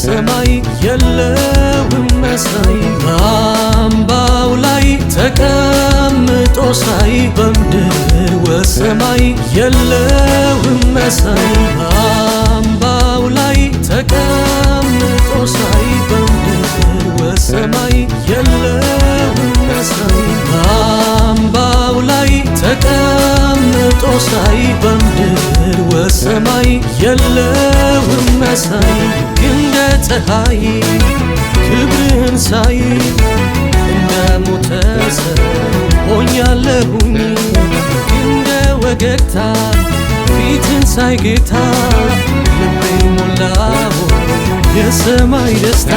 ወሰማይ የለውም መሳይ። በአምባው ላይ ተቀምጦ ሳይ በምድር ወሰማይ የለውም መሳይ። በአምባው ላይ ተቀምጦ ሳይ በምድር ወሰማይ የለውም መሳይ። በአምባው ላይ ተቀምጦ ሳይ በምድር ወሰማይ የለውም መሳይ። እንደ ፀሐይ ክብርህን ሳይ እንደ ሞተ ሰው ሆኛለሁኝ። እንደ ወገግታ ፊትን ሳይ ጌታ ልቤን ሞላው የሰማይ ደስታ።